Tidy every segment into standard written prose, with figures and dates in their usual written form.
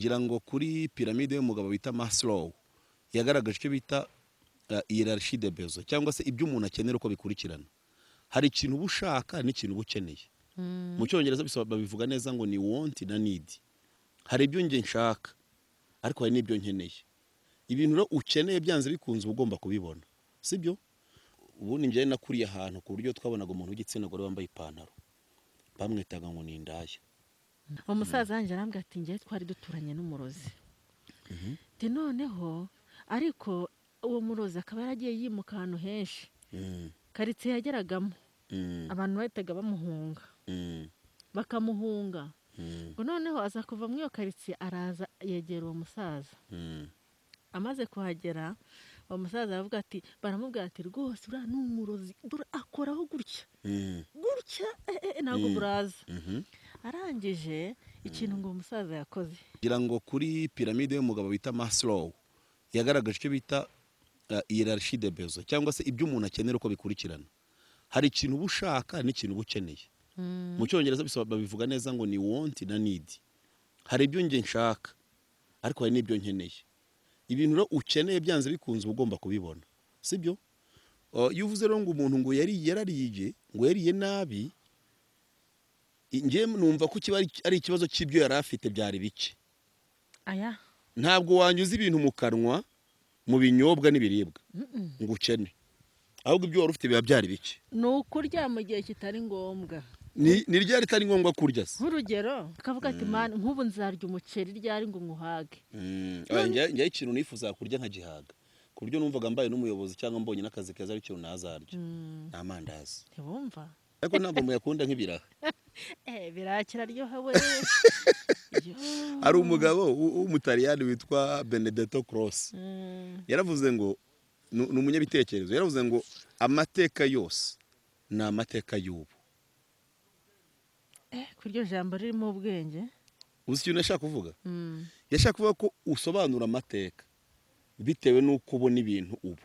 Ngira ngo kuri piramide y'umugabo bita Maslow yagaragaje icyo bita hiérarchie de besoins, cyangwa se ibyo umuntu akenera uko bikurikirana. Hari ikintu uba ushaka n'ikintu uba ukeneye. Mu Cyongereza babivuga neza ngo ni want na need. Hari ibyo njye nshaka, ariko hari n'ibyo nkeneye. Ibintu rero ukeneye, byanze bikunze uba ugomba kubibona, sibyo? Ubundi njyewe nakuriye ahantu ku buryo twabonaga umuntu w'igitsina gore wambaye ipantaro, bamwitaga ngo ni indaya. Uwo musaza wanjye arambwira ati: "Ngewe twari duturanye n'umurozi." Ati: "Noneho ariko uwo murozi akaba yaragiye yimuka ahantu henshi, karitsiye yageragamo, abantu bahitaga bamuhunga, bakamuhunga." Ngo noneho aza kuva muri iyo karitsiye, araza yegera uwo musaza. Amaze kuhagera, uwo musaza aravuga ati, baramubwira ati: "Rwose uriya ni umurozi, dore akoraho gutya gutya, ntabwo buraza." Arangije, ikintu ngo uwo musaza yakoze, Ngira ngo kuri piramide y'umugabo bita Maslow yagaragaje icyo bita hiérarchie de besoins, cyangwa se ibyo umuntu akenera uko bikurikirana. Hari ikintu uba ushaka n'ikintu uba ukeneye. Mu Cyongereza babivuga neza ngo ni want na need. Hari ibyo njye nshaka, ariko hari n'ibyo nkeneye. Ibintu rero ukeneye, byanze bikunze uba ugomba kubibona, sibyo? Iyo uvuze rero ngo umuntu ngo yari yarariye, ngo yariye nabi, njye numva ko kiba ari ikibazo cy'ibyo yari afite byari bike. Aya. Ntabwo wanyuza ibintu mu kanwa, mu binyobwa n'ibiribwa, ngo ukene, ahubwo ibyo wari ufite biba byari bike. Ni ukurya mu gihe kitari ngombwa. Ni ryari ritari ngombwa kurya se? Nk'urugero akavuga ati: "Mani, nk'ubu nzarya umuceri ryari ngo nkuhage?" Oya, njye ikintu nifuza kurya nkagihaga, ku buryo numvaga mbaye n'umuyobozi cyangwa mbonye n'akazi keza, ari ikintu nazarya, ni amandazi. Ntibumva? Ariko ntabwo muyakunda nk'ibiraha. Ibiraha kiraryoha we. Yo. Hari umugabo w'Umutaliyani witwa Benedetto Croce. Yaravuze ngo ni umunyabitekerezo, yaravuze ngo amateka yose ni amateka y'ubu. Ku iryo jambo ririmo ubwenge. Uzi ikintu yashaka kuvuga? Yashaka kuvuga ko usobanura amateka bitewe n'uko ubona ibintu ubu.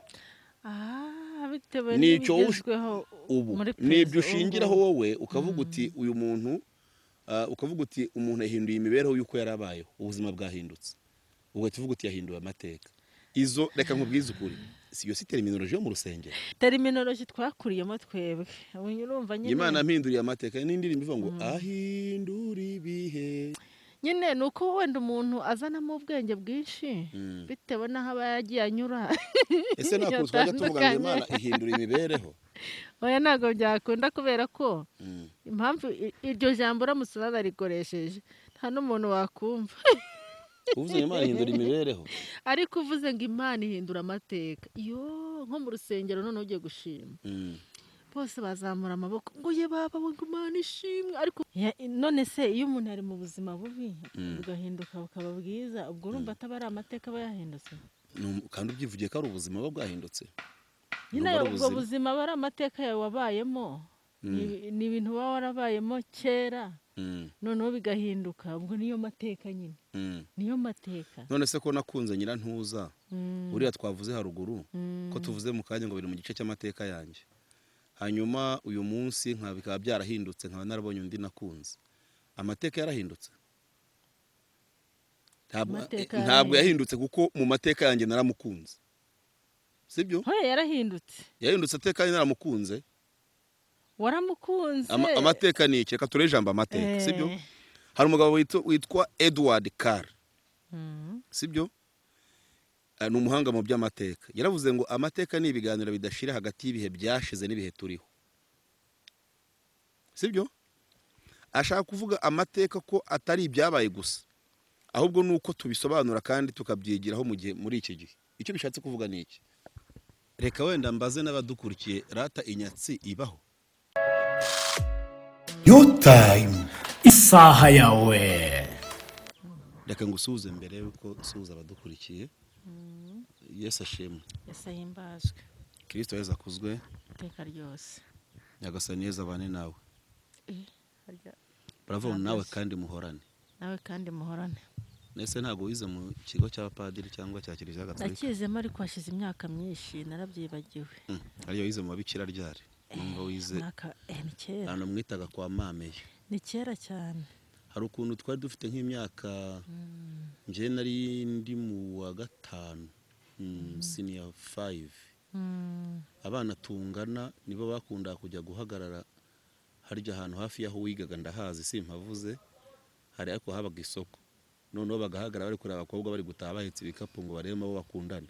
Ah, bitewe N'icyo n'ibigezweho ubu muri n'ibyo perezida ushingiraho ubu. Wowe ukavuga uti uyu muntu, ukavuga uti umuntu yahinduye imibereho y'uko yari abayeho, ubuzima bwahindutse, ugahita uvuga uti yahinduye amateka. Izo, reka nkubwize ukuri, si iyo si terminologie yo mu rusengero? Terminologie twakuriyemo twebwe. Ubu urumva nyine. Imana mpinduriye amateka, n'indirimbo ivuga ngo ahindura ibihe. Nyine ni uko wenda umuntu azanamo ubwenge bwinshi bitewe n'aho aba yagiye anyura. Ese nta kuntu twajya tuvuga ngo Yatandukanye. Imana ihindura imibereho? Oya, ntabwo byakunda, kubera ko impamvu iryo jambo uramutse unanarikoresheje, nta n'umuntu wakumva. Uvuze ngo Imana ihindura imibereho. Ariko uvuze ngo Imana ihindura amateka, yo nko mu rusengero noneho ugiye gushima, bose bazamura amaboko ngo ye baba we, ngo Imana ishimwe. Ariko none se iyo umuntu ari mu buzima bubi, bugahinduka bukaba bwiza, ubwo urumva ataba ari amateka aba yahindutse? Kandi ubyivugiye ko ari ubuzima buba bwahindutse. Nyine Ndumva ari ubwo ubuzima. Buzima aba ari amateka yawe wabayemo. Ni ibintu uba warabayemo kera, noneho bigahinduka, ubwo niyo mateka nyine. Niyo mateka. None se ko nakunze Nyirantuza, uriya twavuze haruguru, ko tuvuze mu kanya ngo biri mu gice cy'amateka yanjye, hanyuma uyu munsi nka bikaba byarahindutse, nkaba narabonye undi nakunze, amateka yarahindutse? Ntabwo Amateka ntabwo yarahindutse. Yahindutse kuko mu mateka yanjye naramukunze, sibyo? Hoya, yarahindutse. Yahindutse ateka naramukunze. Waramukunze. Amateka ni iki? Reka turebe ijambo amateka, sibyo? Hari umugabo witwa Edward Carr, sibyo? Ni umuhanga mu by'amateka. Yaravuze ngo amateka ni ibiganiro bidashira hagati y'ibihe byashize n'ibihe turiho, sibyo? Ashaka kuvuga amateka ko atari ibyabaye gusa, ahubwo ni uko tubisobanura kandi tukabyigiraho mu gihe, muri iki gihe. Icyo bishatse kuvuga ni iki? Reka wenda mbaze n'abadukurikiye, rata inyatsi ibaho? Your time. Isaha yawe. Reka ngusuhuze mbere y'uko nsuhuza abadukurikiye. Yesu ashimwe. Yesu ahimbazwe. Kirisito Yesu akuzwe. Iteka ryose. Nyagasani Yesu abane nawe. Harya. Baravuga ngo nawe Ntabwo. kandi muhorane. Nawe kandi muhorane. Nese ntabwo wize mu kigo cy'abapadiri cyangwa cya Kiliziya Gatolika? Nakizemo, ariko hashize imyaka myinshi, narabyibagiwe. Ariyo wize mu babikira ryari? Numva wize Mwaka ni kera. Ahantu mwitaga kwa Mameye. Ni kera cyane. Hari ukuntu twari dufite nk'imyaka Njye nari ndi mu wa gatanu, senior five. Abana tungana nibo bakundaga kujya guhagarara harya ahantu hafi y'aho wigaga, ndahazi simpavuze, hari ariko habaga isoko. Noneho bagahagarara bari kureba abakobwa bari gutaha bahetse ibikapu ngo barebe abo bakundana.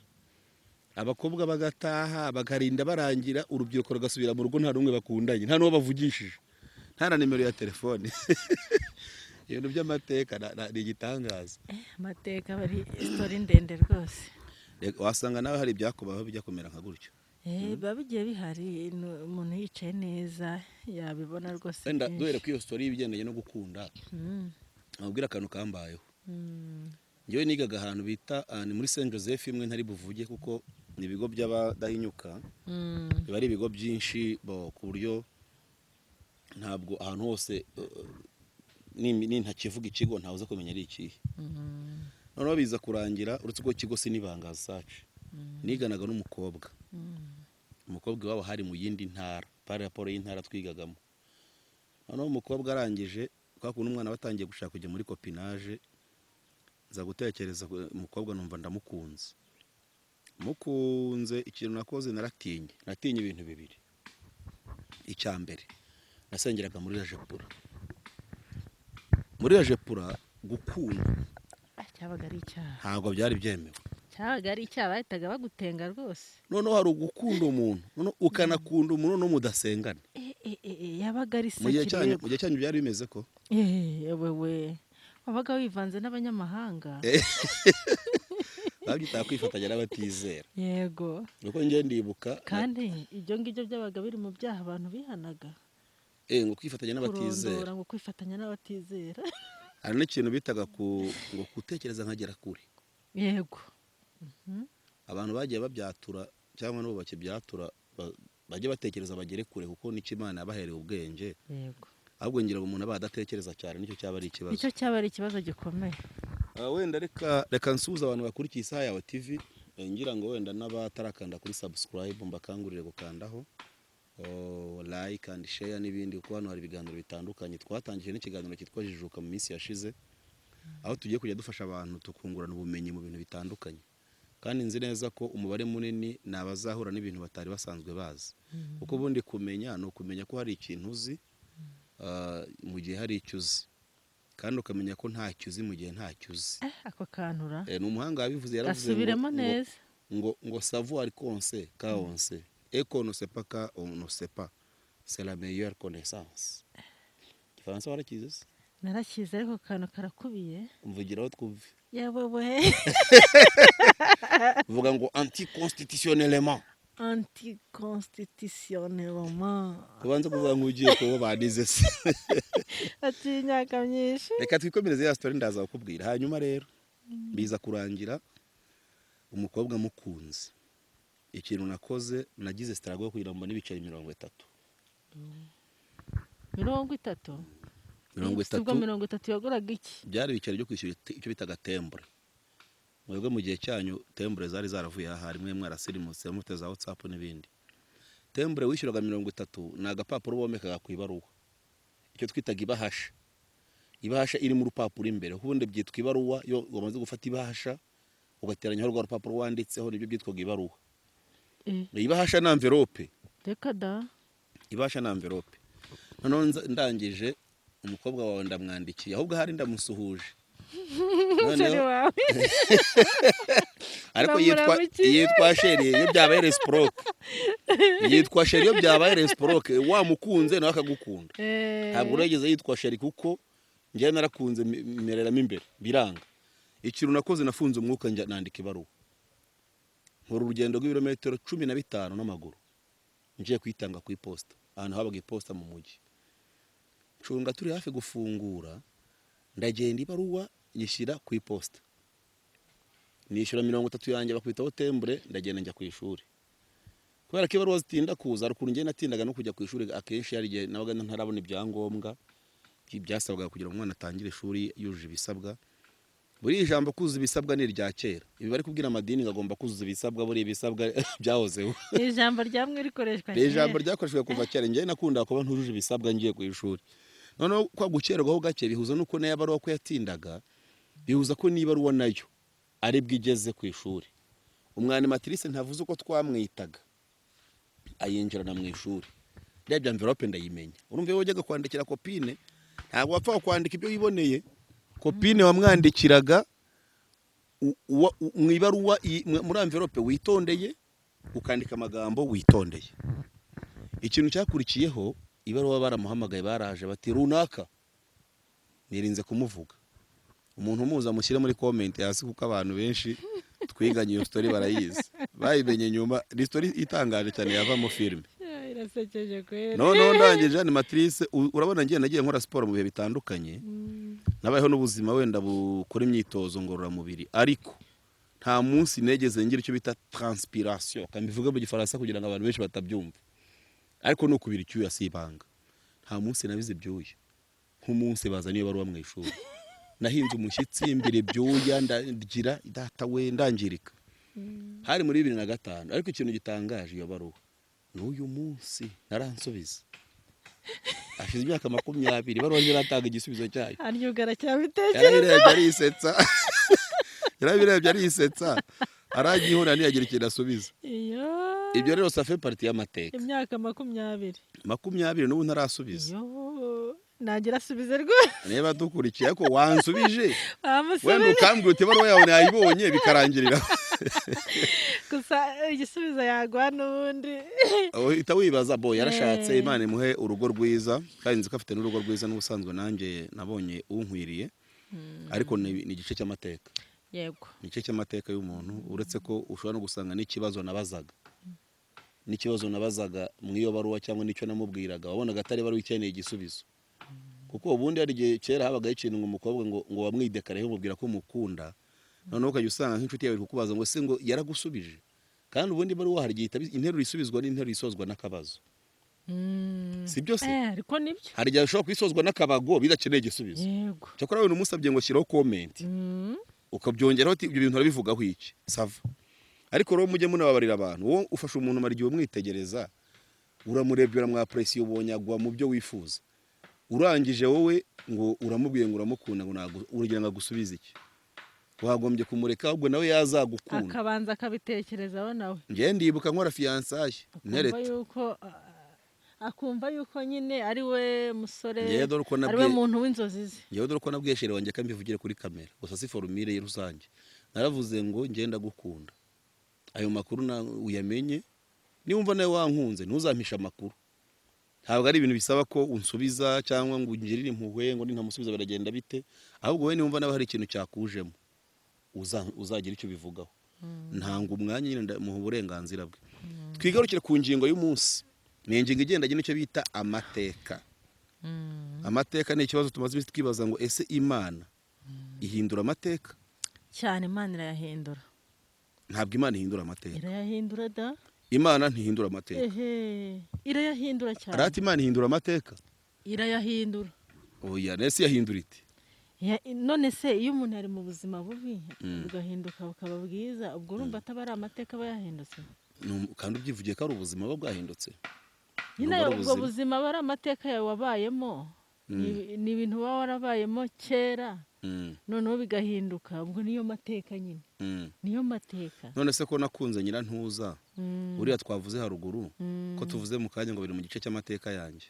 Abakobwa bagataha bakarinda barangira, urubyiruko rugasubira mu rugo nta n'umwe bakundanye, nta n'uwo bavugishije, nta na nimero ya telefone. Ibintu by'amateka ni igitangaza. Amateka aba ari story ndende rwose. Wasanga nawe hari ibyakubaho bijya kumera nka gutyo. Biba bigiye bihari, umuntu yicaye neza yabibona rwose Wenda byinshi. duhere kuri iyo story y'ibigendanye no gukunda, nkabwira akantu kambayeho. Njyewe nigaga ahantu bita ni muri Saint Joseph imwe ntari buvuge kuko ni ibigo by'abadahinyuka. Biba ari ibigo byinshi bo, ku buryo ntabwo ahantu hose nintakivuga ikigo ntawuza kumenya ari ikihe. Noneho biza kurangira, uretse ko ikigo sinibanga saci, niganaga n'umukobwa. Umukobwa iwabo hari mu yindi ntara par rapport y'intara twigagamo. Noneho umukobwa arangije, kwa kuntu umwana batangiye gushaka kujya muri copinage, nza gutekereza umukobwa numva ndamukunze, mukunze. Ikintu nakoze, naratinye. Natinye ibintu bibiri. Icya mbere, nasengeraga muri rajepura. Muri rajepura gukunda Cyabaga ari icyaha. ntabwo byari byemewe. Cyabaga ari icyaha, bahitaga bagutenga rwose. Noneho hari ugukunda umuntu, noneho ukanakunda umuntu noneho mudasengana. Yabaga ari Mu gihe cyanyu, sacrilège. mu gihe cyanyu byari bimeze ko Wewe wabaga wivanze n'abanyamahanga. Babyitaga kwifatanya n'abatizera. Yego. Nuko njye ndibuka Kandi ibyo ngibyo byabaga biri mu byaha abantu bihanaga. Ngo kwifatanya n'abatizera. Kurondora, ngo kwifatanya n'abatizera. Hari n'ikintu bitaga ngo gutekereza nkagera kure. Abantu bagiye babyatura cyangwa n'ubu bakibyatura, bajye batekereza bagere kure, kuko nicyo Imana yabahereye ubwenge. Ahubwo ngira ngo umuntu aba adatekereza cyane, nicyo cyaba ari ikibazo. Nicyo cyaba ari ikibazo gikomeye. Wenda reka nsuhuze abantu bakurikiye Isaha Yawe TV, ngira ngo wenda n'abatarakanda kuri subscribe mbakangurire gukandaho. Oh, like and share n'ibindi, kuko hano hari ibiganiro bitandukanye. Twatangije n'ikiganiro cyitwa Jijuka mu minsi yashize, aho tugiye kujya dufasha abantu tukungurana ubumenyi mu bintu bitandukanye. Kandi nzi neza ko umubare munini ni abazahura n'ibintu batari basanzwe bazi, kuko ubundi kumenya ni ukumenya ko hari ikintu uzi, mu gihe hari icyo uzi, kandi ukamenya ko ntacyo uzi mu gihe ntacyo uzi. Ako kantura. Ni umuhanga wabivuze, yaravuze ngo Asubiremo neza. ngo savoir qu'on sait qu'on sait et qu'on ne sait pas qu'on ne sait pas, c'est la meilleure connaissance. Igifaransa warakize se? Narakize, ariko ako kantu karakubiye. Mvugiraho twumve. Yewe we. Vuga ngo anticonstitutionnellement. Anticonstitutionnellement. Kubanza kuvuga nk'ugiye kuba banize se. Ati imyaka myinshi. Reka twikomereze ya story, ndaza kukubwira. Hanyuma rero biza kurangira umukobwa mukunze. Ikintu nakoze, nagize struggle yo kugira ngo mbone ibiceri 30. 30? Mirongo Si ubwo itatu. 30 yaguraga iki? Byari ibiceri byo kwishyura icyo bitaga timbre. Mwebwe mu gihe cyanyu timbre zari zaravuye aha, rimwe mwarasirimutse mufite za WhatsApp n'ibindi. Timbre wishyuraga 30, ni agapapuro bomekaga ku ibaruwa, icyo twitaga ibahasha. Ibahasha irimo urupapuro imbere, kuko ubundi byitwa ibaruwa iyo wamaze gufata ibahasha ugateranyaho rwa rupapuro wanditseho, nibyo byitwaga ibaruwa. Ibahasha ni enveloppe. Reka da. Ibahasha ni enveloppe. Noneho ndangije umukobwa wawe ndamwandikiye, ahubwo ahari ndamusuhuje. Chéri wawe. Ariko yitwa Uramuramukiye. yitwa chéri iyo byabaye réciproque. Yitwa chéri iyo byabaye réciproque, wamukunze nawe akagukunda. Ntabwo urageze yitwa chéri, kuko njyewe narakunze mereramo imbere biranga. Ikintu nakoze, nafunze umwuka, njya nandika ibaruwa, nkora urugendo rw'ibirometero 15 n'amaguru, ngiye kuyitanga ku iposita, ahantu habaga iposita mu mujyi. Ncunga turi hafi gufungura, ndagenda ibaruwa nyishyira ku iposita, nishyura 30 yanjye, bakubitaho timbre, ndagenda njya ku ishuri. Kubera ko ibaruwa zitinda kuza, hari ukuntu njye natindaga no kujya ku ishuri akenshi, hari igihe nabaga ntarabona ibyangombwa byasabwaga kugira ngo umwana atangire ishuri yujuje ibisabwa. Buri ijambo kuzuza ibisabwa ni irya kera. Ibi bari kubwira amadini ngo agomba kuzuza ibisabwa, buri ibisabwa byahozeho. Ni ijambo ryamwe rikoreshwa Ni ijambo kera. ryakoreshejwe kuva kera. Njyewe nakundaga kuba ntujuje ibisabwa ngiye ku ishuri. Noneho kwa gukererwaho gake bihuza n'uko nayo baruwa ko yatindaga. Bihuza ko n'ibaruwa nayo aribwo igeze ku ishuri, umwanimatrice ntavuze uko twamwitaga, ayinjirana mu ishuri. Ndebye enveloppe ndayimenya. Urumva, iyo wajyaga kwandikira copine, ntabwo wapfaga kwandika ibyo wiboneye. Copine wamwandikiraga mu ibaruwa, muri enveloppe witondeye, ukandika amagambo witondeye. Ikintu cyakurikiyeho, ibaruwa baramuhamagaye, baraje bati runaka, nirinze kumuvuga, umuntu umuzi amushyire muri comment hasi, kuko abantu benshi twiganye iyo story barayizi, bayimenye nyuma. Ni story itangaje cyane, yavamo filime. Irasekeje kweri. Noneho ndangije animatrice, urabona ngiye nagiye nkora siporo mu bihe bitandukanye, nabayeho n'ubuzima wenda bukora imyitozo ngororamubiri, ariko nta munsi negeze ngira icyo bita transpiration, kambivuge mu Gifaransa kugira ngo abantu benshi batabyumva, ariko ni ukubira icyuya, si ibanga. Nta munsi nabize ibyuya nk'umunsi bazanye iyo baruwa mu ishuri. Nahinze umushyitsi, mbira ibyuya, ndagira data we, ndangirika. Hari muri 2005. Ariko ikintu gitangaje, iyo baruwa n'uyu munsi naransubiza, hashize imyaka 20, ibaruwa ntiratanga igisubizo cyayo. Harya ubwo aracyabitekereza? Yarabirebye arisetsa, yarabirebye arisetsa, aragihura ntiyagira ikintu asubiza. Iyo Ibyo rero ça fait partie y'amateka. Imyaka 20. 20, n'ubu ntarasubiza. Iyo nagira asubize rwose. Niba dukurikiye, ariko wansubije wenda Wamusubije. ukambwira uti ibaruwa yawe nayibonye, bikarangirira. Gusa igisubizo yaguha n'ubundi. Uhita wibaza bo yarashatse. Eh. Imana imuhe urugo rwiza, kandi nzi ko afite n'urugo rwiza n'ubusanzwe, nanjye nabonye unkwiriye, ariko ni igice cy'amateka. Ni igice cy'amateka y'umuntu, uretse ko ushobora no gusanga n'ikibazo nabazaga mu iyo baruwa cyangwa n'icyo namubwiraga, wabonaga atari baruwa ikeneye igisubizo, kuko ubundi hari igihe kera habagaho ikintu ngo umukobwa ngo wamwidekareho, umubwira ko umukunda, noneho ukajya usanga nk'inshuti yawe iri kukubaza ngo ese ngo yaragusubije? Kandi ubundi baruwa hari igihe interuro isubizwa n'interuro isozwa n'akabazo, si byo se? Eh, ariko nibyo. Hari igihe ushobora kuyisozwa n'akabago bidakeneye igisubizo. Cyakora wenda umusabye ngo shyiraho comment, ukabyongeraho uti ibyo bintu urabivugaho iki, ça va. Ariko rero mujye munababarira abantu. Wowe ufasha umuntu, umara igihe umwitegereza, uramurebye, uramwappréciye, ubonye agwa mu byo wifuza, urangije wowe ngo uramubwiye ngo uramukunda, ngo ntabwo uragira ngo agusubize iki? Wagombye kumureka, ahubwo nawe yazagukunda. Akabanza akabitekerezaho nawe. Njyewe ndibuka nkora fiançailles, Akumva ntereta yuko akumva yuko nyine ari we musore, Njyewe dore uko ari we nabwiye muntu w'inzozi ze. Njyewe dore uko nabwiye chérie wanjye, ko mbivugire kuri kamera gusa, si formule rusange. Naravuze ngo ngenda gukunda, ayo makuru uyamenye. Niwumva nawe wankunze, ntuzampishe amakuru. Ntabwo ari ibintu bisaba ko unsubiza cyangwa ngo ungirire impuhwe, ngo nintamusubiza biragenda bite. Ahubwo wowe niwumva nawe hari ikintu cyakujemo, uzagira icyo ubivugaho. Ntanga umwanya nyine, ndamuha uburenganzira bwe. Twigarukire ku ngingo y'umunsi. Ni ingingo igendanye n'icyo bita amateka. Amateka ni ikibazo tumaze iminsi twibaza ngo ese Imana ihindura amateka? Cyane, Imana irayahindura. Ntabwo Imana ihindura amateka. Irayahindura da. Imana ntihindura amateka. Ehe, irayahindura cyane. Rati Imana ihindura amateka? Irayahindura. Oya, nese yahindura ite? None se iyo umuntu ari mu buzima bubi, bugahinduka bukaba bwiza, ubwo urumva ataba ari amateka aba yahindutse? Kandi ubyivugiye ko ari ubuzima buba bwahindutse. Nyine Nubwo ari ubwo ubuzima. buzima aba ari amateka yawe wabayemo. Ni ibintu uba warabayemo kera, noneho bigahinduka, ubwo niyo mateka nyine. Niyo mateka. None se ko nakunze nyirantuza, uriya twavuze haruguru, ko tuvuze mu kanya ngo biri mu gice cy'amateka yanjye,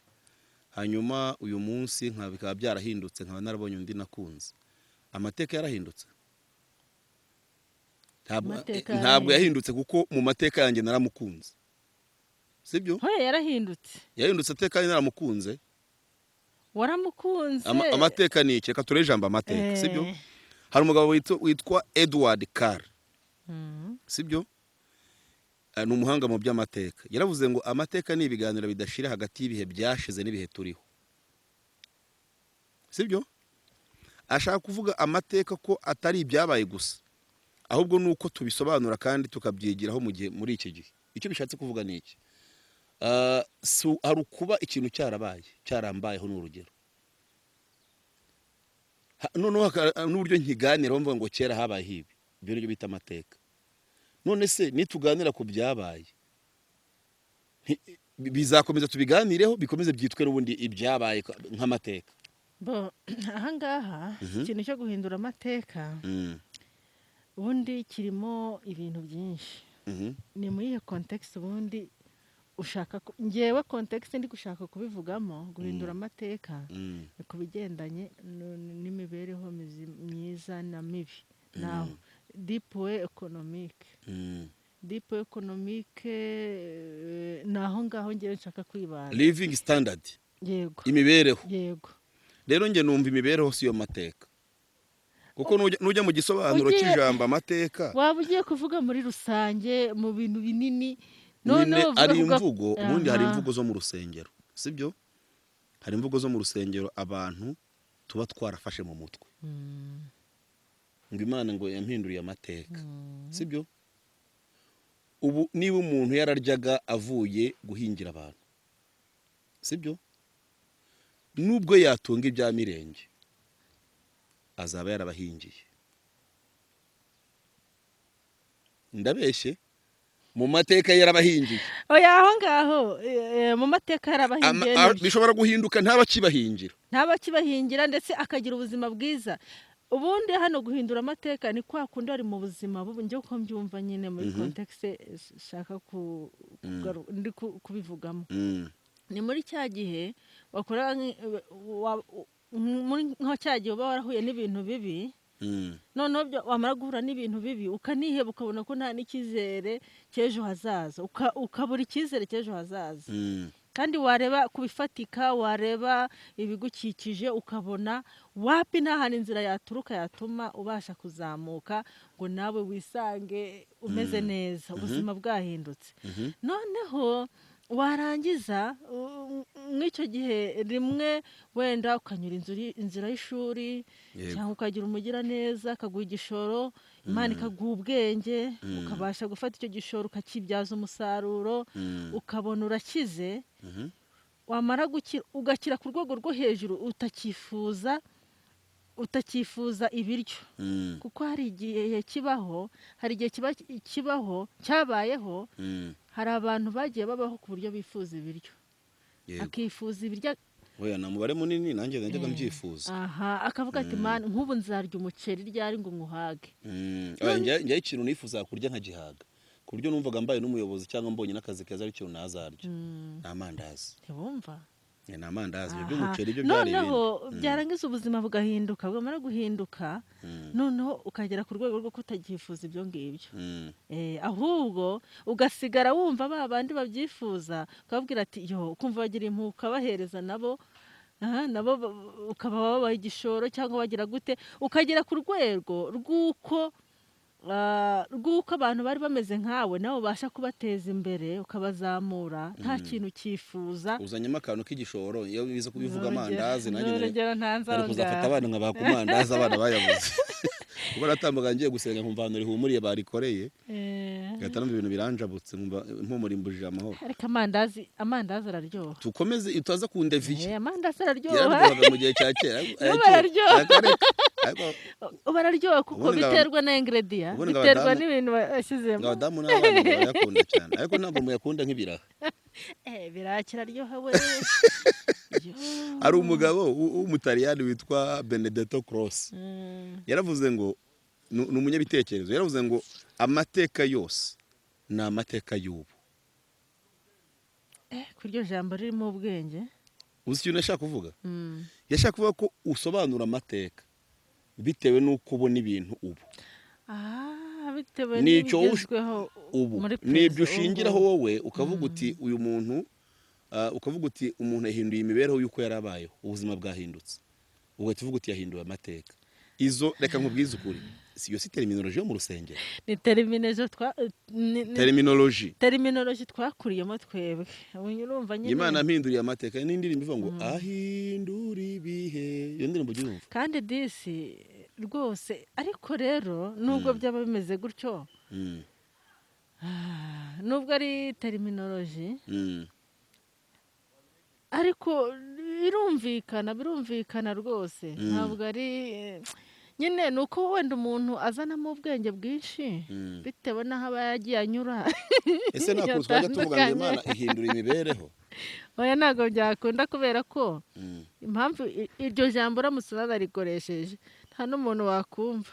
hanyuma uyu munsi nka bikaba byarahindutse, nkaba narabonye undi nakunze, amateka yarahindutse? Ntabwo Amateka ntabwo yarahindutse. Yahindutse kuko mu mateka yanjye naramukunze, sibyo? Hoya, yarahindutse. Yahindutse ateka naramukunze. Waramukunze. Amateka ni iki? Reka turebe ijambo amateka, sibyo? Hari umugabo witwa Edward Carr, sibyo? Ni umuhanga mu by'amateka. Yaravuze ngo amateka ni ibiganiro bidashira hagati y'ibihe byashize n'ibihe turiho, sibyo? Ashaka kuvuga amateka ko atari ibyabaye gusa, ahubwo ni uko tubisobanura kandi tukabyigiraho mu gihe muri iki gihe. Icyo bishatse kuvuga ni iki? Hari ukuba ikintu cyarabaye, cyarambayeho, ni urugero. Noneho n'uburyo nkiganiraho mvuga ngo kera habayeho ibi, ibyo nibyo bita amateka. None se nituganira ku byabaye, bizakomeza tubiganireho, bikomeze byitwe n'ubundi ibyabaye nk'amateka? Bo, ahangaha ikintu cyo guhindura amateka ubundi kirimo ibintu byinshi. Ni muri iyo context ubundi ushaka ngewe context ndi gushaka kubivugamo, guhindura amateka ni ku bigendanye n'imibereho myiza na mibi, naho deep way economic, deep economic, ni aho ngaho ngewe nshaka kwibanda. Living standard. Yego. Imibereho. Yego. Rero njye numva imibereho si yo mateka, kuko nujya mu gisobanuro cy'ijambo amateka, Waba ugiye kuvuga muri rusange, mu bintu binini. nyine Noneho uvuga ari imvugo ubundi, hari imvugo zo mu rusengero, sibyo? Hari imvugo zo mu rusengero abantu tuba twarafashe mu mutwe, ngo Imana ngo yampinduriye amateka, sibyo? Ubu niba umuntu yararyaga avuye guhingira abantu, sibyo, nubwo yatunga ibya mirenge azaba yarabahingiye. Ndabeshye? Mu mateka yarabahingiye. Oya, aho ngaho mu mateka yarabahingiye. Nibyo. Bishobora guhinduka ntaba akibahingira. Ntaba akibahingira, ndetse akagira ubuzima bwiza. Ubundi hano guhindura amateka ni kwa kundi ari mu buzima bubi, njye uko mbyumva nyine muri context nshaka ndi kubivugamo, ni muri cya gihe wakora muri nka cya gihe uba warahuye n'ibintu bibi, noneho wamara guhura n'ibintu bibi ukaniheba, ukabona ko nta n'icyizere cy'ejo hazaza, ukabura icyizere cy'ejo hazaza, kandi wareba ku bifatika, wareba ibigukikije, ukabona wapi, nta hantu inzira yaturuka yatuma ubasha kuzamuka ngo nawe wisange umeze neza, ubuzima bwahindutse. Noneho warangiza mw'icyo gihe rimwe wenda ukanyura inzira y'ishuri, cyangwa ukagira umugiraneza akaguha igishoro, Imana ikaguha ubwenge, ukabasha gufata icyo gishoro ukakibyaza umusaruro, ukabona urakize. Wamara gukira, ugakira ku rwego rwo hejuru, utakifuza ibiryo, kuko hari igihe kibaho, hari igihe kiba kibaho, cyabayeho, hari abantu bagiye babaho ku buryo bifuza ibiryo, akifuza ibiryo. Oya, ni umubare munini, nanjye najyaga mbyifuza. Aha akavuga ati: "Mani, nk'ubu nzarya umuceri ryari ngo nywuhage?" Oya, njye ikintu nifuza kurya nkagihaga, ku buryo numvaga mbaye n'umuyobozi cyangwa mbonye n'akazi keza ari ikintu nazarya, ni amandazi. Ntiwumva? Ni amandazi. Ibyo Aha. by'umuceri byo byari Noneho ibindi. byarangiza ubuzima bugahinduka, bwamara guhinduka, noneho ukagera ku rwego rwo kutagifuza ibyo ngibyo, ahubwo ugasigara wumva ba bandi babyifuza, ukababwira ati yo, ukumva bagira impuhwe, ukabahereza nabo, aha, nabo ukaba wabaha igishoro cyangwa bagira gute, ukagera ku rwego rw'uko abantu bari bameze nkawe nawe ubasha kubateza imbere, ukabazamura, nta kintu cyifuza. Uzanyemo akantu k'igishoro. Iyo biza kubivuga Ni urugero- amandazi, nanjye ni urugero ntanze nari aho kuzafata ngaho. abana nkabaha ku mandazi. Abana bayabuze kuko natambuka ngiye gusenga nkumva ahantu rihumuriye barikoreye, ngahita numva ibintu biranjabutse, nkumva impumuro imbujije amahoro. Ariko amandazi araryoha. Tukomeze, utaza kundeviye. Amandazi araryoha. Yararyohaga mu gihe cya kera. N'ubu araryoha. Ariko Ubu araryoha kuko Ubundi biterwa na ingredient, ubundi ngo biterwa n'ibintu bashyizemo. Ngo abadamu n'abana ngo barayakunda cyane, ariko ntabwo muyakunda nk'ibiraha. Ibiraha kiraryoha we. Yo. Hari umugabo w'Umutaliyani witwa Benedetto Croce, yaravuze ngo ni umunyabitekerezo, yaravuze ngo amateka yose ni amateka y'ubu. Ku iryo jambo ririmo ubwenge. Uzi ikintu yashaka kuvuga? Yashaka kuvuga ko usobanura amateka bitewe n'uko ubona ibintu ubu. Ah, bitewe N'icyo n'ibigezweho ubu muri n'ibyo perezida ushingiraho ubu. wowe ukavuga uti uyu muntu, ukavuga uti umuntu yahinduye imibereho y'uko yari abayeho, ubuzima bwahindutse, ugahita uvuga uti yahinduye amateka. Izo, reka nkubwize ukuri, si iyo si terminology yo mu rusengero? Ni terminology Terminology. Terminology twakuriyemo twebwe. Ubu urumva nyine. Imana mpinduriye amateka, n'indirimbo ivuga ngo ahindura ibihe, iyo ndirimbo ujya uyumva? Kandi disi rwose, ariko rero nubwo byaba bimeze gutyo, nubwo ari terminology, ariko birumvikana, birumvikana rwose. Ntabwo ari nyine, ni uko wenda umuntu azanamo ubwenge bwinshi bitewe n'aho aba yagiye anyura Ese nta kuntu twajya tuvuga ngo yatandukanye. Imana ihindura imibereho? Oya, ntabwo byakunda kubera ko Mm. impamvu iryo jambo uramutse unanarikoresheje nta n'umuntu wakumva.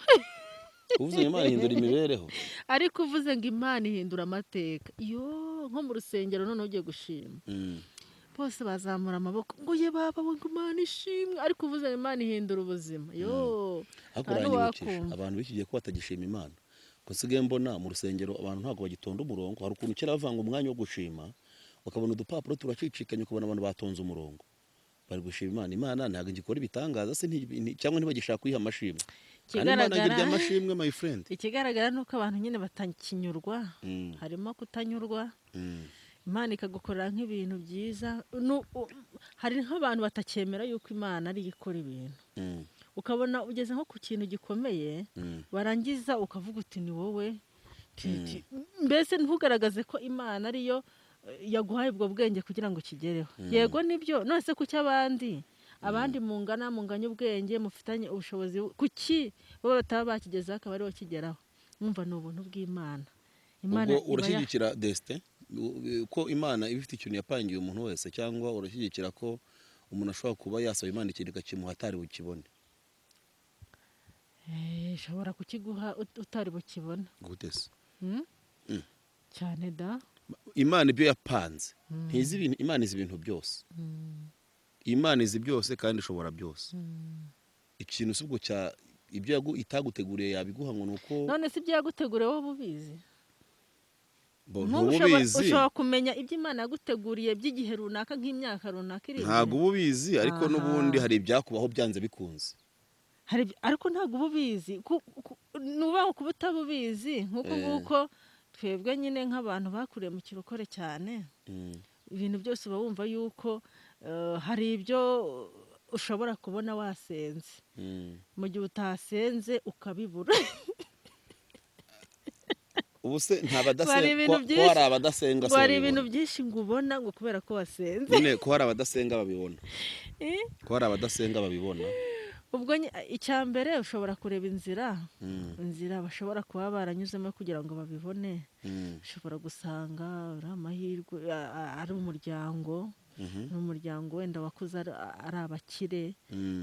Uvuze ngo Imana ihindura imibereho. Ariko uvuze ngo Imana ihindura amateka, yo nko mu rusengero noneho ugiye gushima, bose bazamura amaboko ngo ye baba we, ngo Imana ishimwe. Ariko uvuze ngo Imana ihindura ubuzima, yo Ariko nta uranyibukije n'uwakumva. Abantu b'iki gihe ko batagishima Imana, ko nsigaye mbona mu rusengero abantu ntabwo bagitonda umurongo. Hari ukuntu kera bavanga umwanya wo gushima, ukabona udupapuro turacicikanye, ukabona abantu batonze umurongo bari gushima Imana. Imana ntabwo igikora ibitangaza se cyangwa ntibagishaka kuyiha amashimwe? Kandi Imana igira amashimwe, my friend. Ikigaragara ni uko abantu nyine batakinyurwa. Harimo kutanyurwa. Imana ikagukorera nk'ibintu byiza. Hari nk'abantu batacyemera yuko Imana ariyo ikora ibintu. Ukabona ugeze nko ku kintu gikomeye, warangiza ukavuga uti ni wowe. Mbese ntugaragaze ko Imana ariyo yaguhaye ubwo bwenge kugira ngo ukigereho. Yego nibyo. None se kuki abandi mungana, munganya ubwenge, mufitanye ubushobozi, kuki bo bataba bakigezeho akaba aribo kigeraho? Mwumva ni ubuntu bw'Imana. Imana Ubwo iba urashyigikira destin, ko Imana iba ifite ikintu yapangiye umuntu wese, cyangwa urashyigikira ko umuntu ashobora kuba yasaba Imana ikintu ikakimuha atari bukibone? Ishobora kukiguha utari bukibona. Gute se? Mm? Mm. Cyane da. Imana ibyo yapanze ntizi ibintu. Imana izi ibintu byose. Imana izi byose kandi ishobora byose. Ikintu si ubwo cya ibyo itaguteguriye yabiguha ngo ni uko? None se ibyo yaguteguriye wowe ubizi? Bo, Nk'ubu ntububizi. ushobora kumenya ibyo Imana yaguteguriye by'igihe runaka, nk'imyaka runaka iri imbere? Ntabwo uba ubizi, ariko n'ubundi hari ibyakubaho byanze bikunze. Ariko ntabwo uba ubizi. Ni ukuvuga ngo kuba utaba ubizi nk'uko nguko twebwe nyine nk'abantu bakuriye mu kirokore cyane, ibintu byose uba wumva yuko hari ibyo ushobora kubona wasenze, mu gihe utasenze ukabibura. Ubu se nta Hari badasenga ibintu ko byinshi- hari abadasenga se ngo hari babibona? ibintu byinshi ngo ubona ngo kubera ko wasenze. Nyine ko hari abadasenga babibona? Eh? Ko hari abadasenga babibona? Ubwo icya mbere ushobora kureba inzira, inzira bashobora kuba baranyuzemo kugira ngo babibone. Ushobora gusanga ari amahirwe, ari umuryango, ni umuryango wenda wakuze ari abakire,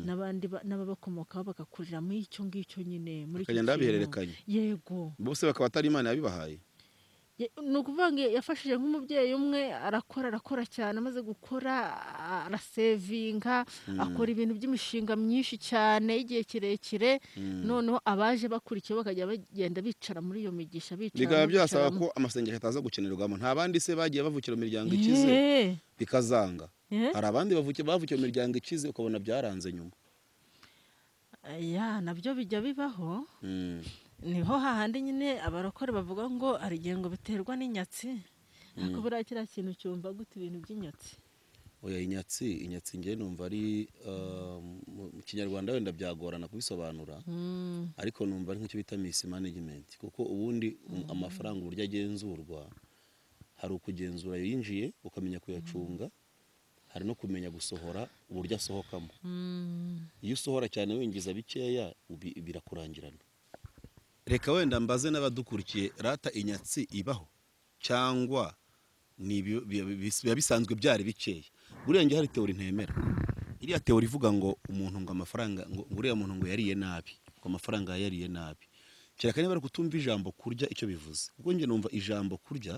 n'abandi n'ababakomokaho bagakurira muri icyo ngicyo nyine, muri icyo Bakagenda kintu. babihererekanya. Yego. Bose bakaba atari Imana yabibahaye. Ni ukuvuga ngo yafashije nk'umubyeyi umwe, arakora, arakora cyane, amaze gukora arasevinga, akora ibintu by'imishinga myinshi cyane y'igihe kirekire. Noneho abaje bakurikiye bakajya bagenda bicara muri iyo migisha, bicara Bikaba byasaba bicaramo. ko amasengesho ataza gukenerwamo. Nta bandi se bagiye bavukira mu miryango ikize bikazanga? Hari abandi bavukiye mu miryango ikize ukabona byaranze nyuma. Ya, nabyo bijya bibaho. Niho hahandi nyine abarokore bavuga ngo hari igihe ngo biterwa n'inyatsi. Ariko buriya kiriya kintu cyumva gute, ibintu by'inyatsi? Oya, inyatsi njye numva ari mu Kinyarwanda wenda byagorana kubisobanura, ariko numva ari nk'icyo bita mismanagement, kuko ubundi amafaranga uburyo agenzurwa, hari ukugenzura ayo yinjiye ukamenya kuyacunga, hari no kumenya gusohora uburyo asohokamo. Iyo usohora cyane winjiza bikeya, birakurangirana. Reka wenda mbaze n'abadukurikiye rata, inyatsi ibaho cyangwa ni biba bisanzwe byari bikeya? Buriya njye hari théorie ntemera, iriya théorie ivuga ngo umuntu ngo amafaranga ngo uriya muntu ngo yariye nabi, ngo amafaranga yariye nabi. Kereka niba bari kutumva ijambo kurya icyo bivuze, kuko njye numva ijambo kurya,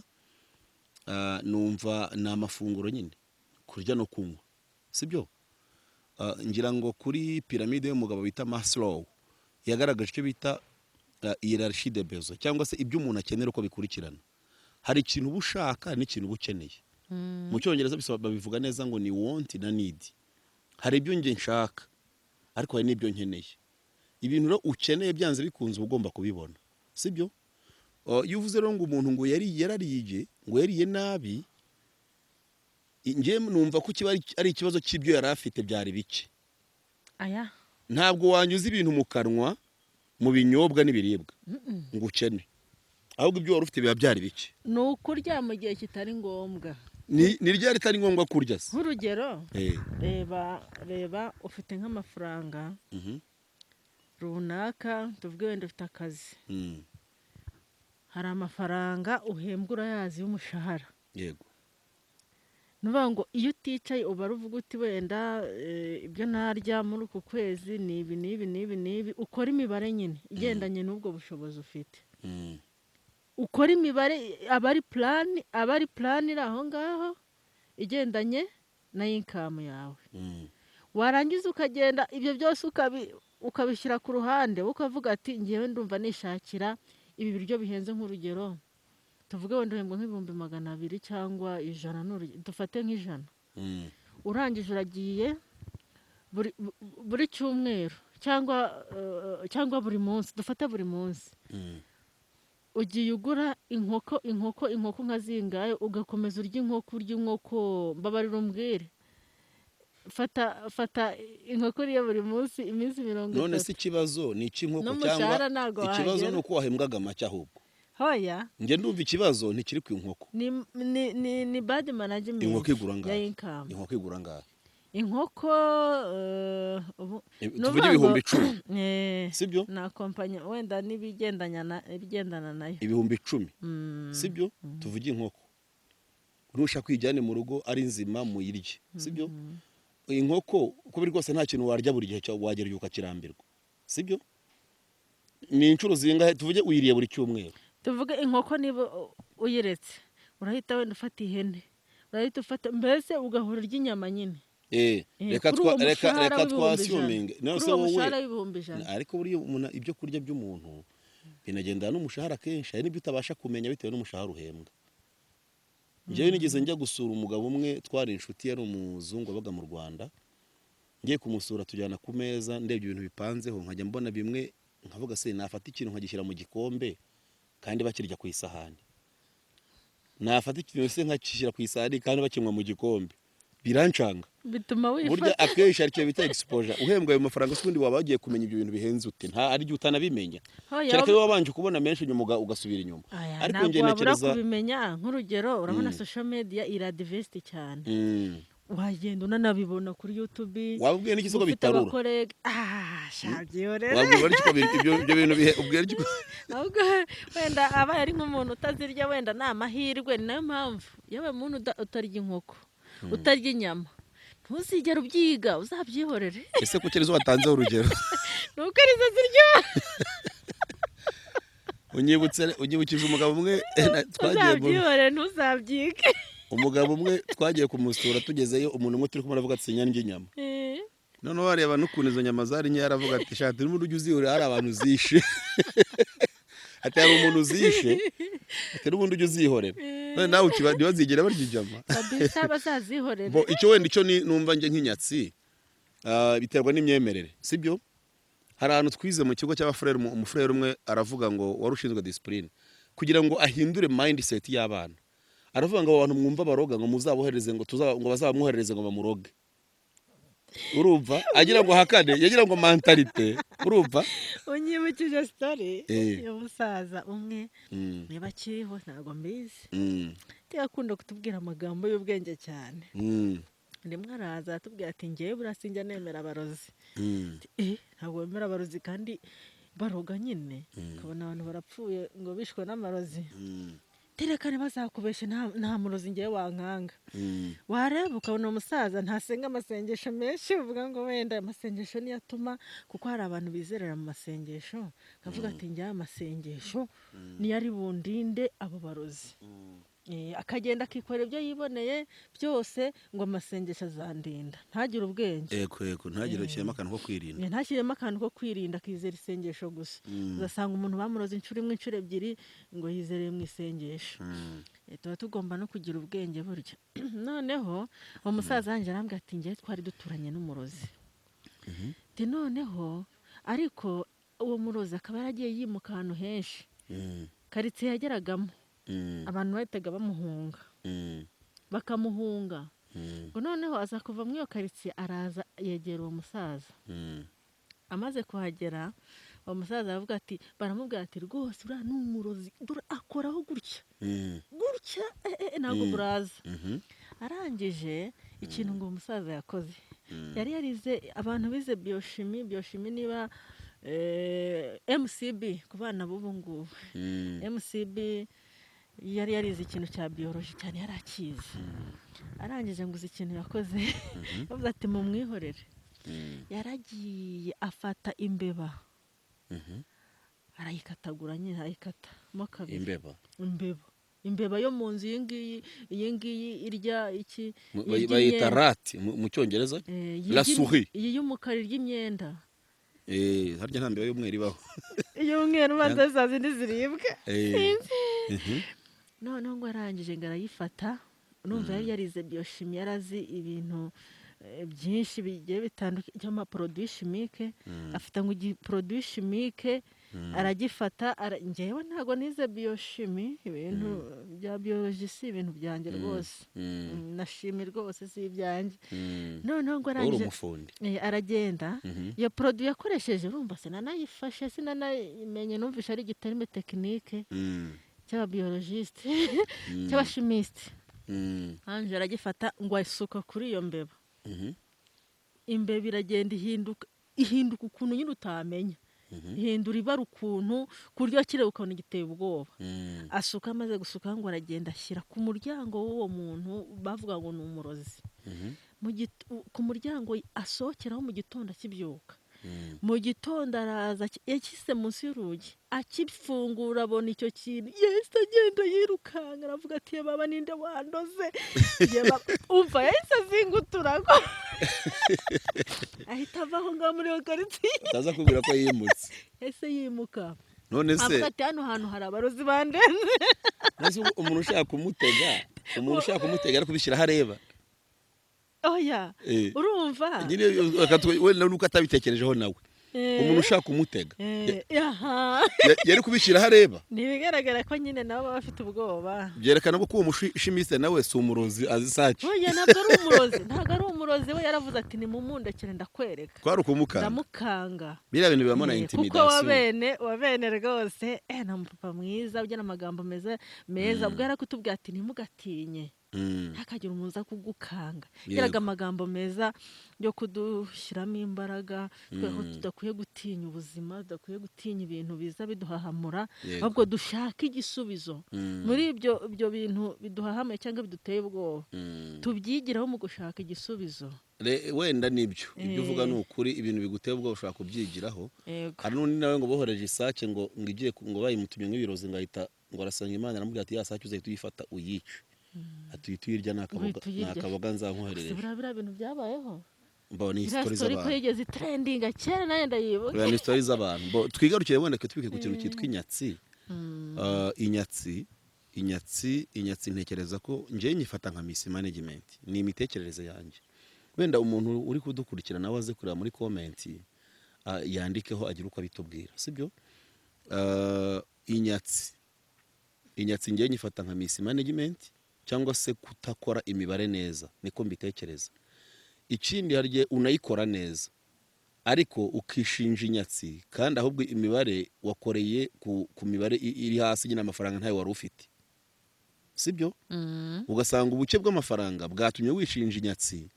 numva ni amafunguro nyine, kurya no kunywa, sibyo? Ngira ngo kuri piramide y'umugabo bita Maslow yagaragaje icyo bita hiérarchie de besoins, cyangwa se ibyo umuntu akenera uko bikurikirana. Hari ikintu uba ushaka n'ikintu uba ukeneye. Mu Cyongereza babivuga neza ngo ni want na need. Hari ibyo njye nshaka, ariko hari n'ibyo nkeneye. Ibintu rero ukeneye byanze bikunze uba ugomba kubibona, sibyo? Iyo uvuze rero ngo umuntu ngo yari yarariye, ngo yariye nabi, njye numva ko kiba ari ikibazo cy'ibyo yari afite byari bike. Aya. Ntabwo wanyuza ibintu mu kanwa, mu binyobwa n'ibiribwa, ngo ukene, ahubwo ibyo wari ufite biba byari bike. Ni ukurya mu gihe kitari ngombwa. Ni ryari ritari ngombwa kurya se? Nk'urugero, reba ufite nk'amafaranga runaka, tuvuge wenda ufite akazi, hari amafaranga uhembwa, urayazi, y'umushahara. Yego. Ni ukuvuga ngo iyo uticaye ubara uvuga uti wenda ibyo narya muri uku kwezi ni ibi n'ibi n'ibi n'ibi, ukora imibare nyine igendanye n'ubwo bushobozi ufite. Ukora imibare, aba ari plan iri aho ngaho igendanye na income yawe. Warangiza ukagenda ibyo byose ukabishyira ku ruhande, ukavuga ati ngewe ndumva nishakira ibi biryo bihenze. Nk'urugero, tuvuge wenda uhembwa nk'ibihumbi 200 cyangwa 100, dufate nk'ijana. Urangije uragiye buri cyumweru cyangwa buri munsi, dufate buri munsi, ugiye ugura inkoko, inkoko, inkoko nka zingahe, ugakomeza urya inkoko, urya inkoko. Mbabarira umbwire, fata fata inkoko uriye buri munsi iminsi mirongo None se itatu ikibazo ni icy'inkoko cyangwa N'umushahara ntabwo ikibazo wahagera. ni uko wahembwaga make ahubwo? Hoya. Njye ndumva ikibazo ntikiri ku inkoko. Ni bad management Inkoko igura ya angahe? income. Inkoko igura angahe? Inkoko ubu ni Tuvuge ukuvuga ngo 10,000, sibyo? Na kompanya wenda n'ibigendanya na ibigendana nayo. 10,000, sibyo? Tuvuge inkoko, nushaka kuyijyane mu rugo ari nzima muyirye, sibyo? Inkoko uko biri kose nta kintu warya buri gihe, wagera igihe ukakirambirwa, sibyo? Ni inshuro zingahe? Tuvuge uyiriye buri cyumweru. Tuvuge inkoko niba uyiretse, urahita wenda ufata ihene, urahita ufata, mbese ugahora urya inyama nyine. Reka Kuri uwo twa reka mushahara reka w'ibihumbi ijana. twassuminge none Kuri se uwo wowe mushahara w'ibihumbi 100. Ariko buriya umuntu, ibyo kurya by'umuntu binagendana n'umushahara. Kenshi hari n'ibyo utabasha kumenya bitewe n'umushahara uhembwa. Njyewe nigeze njya gusura umugabo umwe twari inshuti, yari umuzungu wabaga mu Rwanda. Ngiye kumusura tujyana ku meza, ndebye ibintu bipanzeho nkajya mbona bimwe nkavuga se nafata ikintu nkagishyira mu gikombe kandi bakirya ku isahani, nafata ikintu se nkagishyira ku isahani kandi bakinywa mu gikombe, birancanga. Bituma Burya wifata. akenshi hari icyo bita exposure. Uhembwa ayo mafaranga se ubundi waba wagiye kumenya ibyo bintu bihenze ute? Nta ari igihe utanabimenya, Hoya, kereka iyo wabanje kubona menshi nyuma ugasubira inyuma. Aya, Ariko ntabwo njye wabura ntekereza kubimenya. Nk'urugero, urabona social media ira advanced cyane, wagenda unanabibona kuri YouTube. Wabwiye n'iki se ko Ufite bitarura? abacollègue, shabyiyorera. Wabwirwa n'iki ko ibyo bintu bihe ubwira iki Ahubwo wenda abaye ari nk'umuntu utazirya, wenda ni amahirwe. Ni nayo mpamvu yewe muntu utarya inkoko, utarya inyama, ntuzigere ubyiga, uzabyihorere. Ese kuki arizo watanzeho urugero? Ni uko arizo ziryoha. Unyibutse, unyibukije umugabo umwe twagiye Uzabyihorere, ntuzabyige. Umugabo umwe twagiye kumusura, tugezeyo umuntu umwe turi kumwe aravuga ati sinya ndya inyama. Noneho wareba n'ukuntu izo nyama zari nkeya, aravuga ati shaka n'ubundi ujya uzihurira hari abantu zishe, ati hari umuntu uzishe, ati n'ubundi ujya uzihorera. None nawe ntibazigere barya inyama. Kabisa, bazazihorere. Bo icyo wenda icyo ni numva njye nk'inyatsi, biterwa n'imyemerere, sibyo? Hari ahantu twize mu kigo cy'abafurere, umufurere umwe aravuga ngo wari ushinzwe discipline kugira ngo ahindure mindset y'abana, aravuga ngo abo bantu mwumva baroga ngo muzabohereze ngo tuzaba ngo bazabamwoherereze ngo bamuroge. Urumva agira ngo ahakane, yagira ngo mentalité, urumva? Unyibukije story y'umusaza umwe, niba akiriho ntabwo mbizi, akunda kutubwira amagambo y'ubwenge cyane. Rimwe araza aratubwira ati ngewe buriya sinjya nemera abarozi. Ntabwo wemera abarozi kandi baroga nyine, ukabona abantu barapfuye ngo bishwe n'amarozi? Terekane bazakubeshe, nta murozi ngewe wankanga. Wareba ukabona umusaza ntasenga amasengesho menshi, uvuga ngo wenda amasengesho niyo atuma, kuko hari abantu bizerera mu masengesho, akavuga ati njyewe amasengesho niyo ari bundinde abo barozi. Akagenda akikorera ibyo yiboneye byose ngo amasengesho azandinda, ntagire ubwenge. Yego yego, ntagire ushyiremo akantu ko kwirinda. Ntashyiremo akantu ko kwirinda, akizera isengesho gusa. Ugasanga umuntu bamuroze inshuro imwe, inshuro ebyiri, ngo yizereye mu isengesho. Tuba tugomba no kugira ubwenge burya. Noneho uwo musaza wanjye arambwira ati ngewe twari duturanye n'umurozi. Ati noneho ariko uwo murozi akaba yaragiye yimuka ahantu henshi, karitsiye yageragamo abantu bahitaga bamuhunga, bakamuhunga. Ngo noneho aza kuva muri iyo karitsiye, araza yegera uwo musaza. Amaze kuhagera uwo musaza aravuga ati baramubwira ati rwose uriya ni umurozi, dore akoraho gutya gutya, ntabwo buraza. Arangije ikintu ngo uwo musaza yakoze, yari yarize, abantu bize biochimie, biochimie niba MCB ku bana b'ubu ngubu, MCB. Yari yarize ikintu cya biologie cyane, yari akizi. Arangije ngo uzi ikintu yakoze? Yavuze ati: "Mumwihorere." Yaragiye afata imbeba, arayikatagura nyine, arayikatamo kabiri. Imbeba? Imbeba, imbeba yo mu nzu, iyi ngiyi, iyi ngiyi irya iki? Irya Bayita imyenda. Rat mu Cyongereza. La souris. Iyi y'umukara irya imyenda. Harya nta mbeba y'umweru ibaho? Iy'umweru ubanza za zindi ziribwa. Sinzi. Noneho ngo arangije ngo arayifata. Numva yari yarize biochimie, yarazi ibintu byinshi bigiye bitandukanye by'amaproduits chimiques. Afata ngo igiproduit chimique aragifata njyewe ntabwo nize biochimie, ibintu bya biologie si ibintu byanjye rwose. Na chimie rwose si ibyanjye. Noneho ngo Wowe uri arangije umufundi. Aragenda, iyo produit yakoresheje, urumva sinanayifashe, sinanayimenye, numvishe ari igiterme technique cy'ababiologiste, cy'abachimiste. Ange aragifata ngo asuka kuri iyo mbeba. Imbeba iragenda ihinduka, ihinduka ukuntu nyine utamenya, ihindura ibara ukuntu, ku buryo wakireba ukabona giteye ubwoba. Asuka, amaze gusuka ngo aragenda ashyira ku muryango w'uwo muntu bavuga ngo ni umurozi. Ku muryango asohokeraho mu gitondo akibyuka. Mu gitondo araza, yashyize munsi y'urugi, akifungura abona icyo kintu, yahise agenda yirukanka, aravuga ati: "Ye baba, ninde wandoze? Ye baba." Umva, yahise azinga uturago, ahita ava aho ngaho muri iyo karitsiye. Utaza kubwira ko yimutse. Yahise yimuka. None se Avuga ati: "Hano hantu hari abarozi bandenze." None se umuntu ushaka kumutega ari kubishyira aho areba? Oya. Urumva. Nyine wenda nuko atabitekerejeho nawe. Umuntu ushaka kumutega Aha. yari kubishyira aho areba. Ni ibigaragara ko nyine nabo baba bafite ubwoba. Byerekana ko uwo muchimiste nawe si umurozi, azi saki. Oya, ntabwo ari umurozi, ntabwo ari umurozi. We yaravuze ati: "Nimumundekere ndakwereka." Kwari ukumukanga. Ndamukanga. Biriya bintu bibamo na Kuko intimidation. Wa bene rwose, ni umupapa mwiza ugira amagambo meza meza. Ubwo yarakutubwira ati: "Ntimugatinye, ntihakagire umuntu uza kugukanga." Yagiraga amagambo meza yo kudushyiramo imbaraga, twereka ko tudakwiye gutinya ubuzima, tudakwiye gutinya ibintu biza biduhahamura, ahubwo dushake igisubizo muri ibyo bintu biduhahamuye cyangwa biduteye ubwoba, tubyigiraho mu gushaka igisubizo. Wenda nibyo ibyo uvuga ni ukuri, ibintu biguteye ubwoba ushobora kubyigiraho. Hari n'undi nawe ngo bohereje isake ngo igiye ngo bayimutumye nk'ibirozi, ngo ahita ngo arasanga Imana, aramubwira ati: "Ya sake uzahita uyifata uyice," ati: "Uhita uyirya, ni akaboga." Uhita uyirya. "Ni akaboga Gusa nzankoherereje." buriya bintu byabayeho. Mbona ni Iriya story story ko z'abantu. yigeze itrendinga kera, nawe ndayibuka. Uriya ni story z'abantu. Bo twigarukire wenda tubike ku kintu cyitwa inyatsi. Inyatsi ntekereza ko njyewe nyifata nka mismanagement, ni imitekerereze yanjye. Wenda umuntu uri kudukurikira nawe aze kureba muri comment, yandikeho agire uko abitubwira, sibyo? Inyatsi njyewe nyifata nka mismanagement cyangwa se kutakora imibare neza, niko mbitekereza. Ikindi, hari igihe unayikora neza ariko ukishinja inyatsi, kandi ahubwo imibare wakoreye ku mibare iri hasi nyine, amafaranga ntayo wari ufite, sibyo? Ugasanga ubuke bw'amafaranga bwatumye wishinja inyatsi.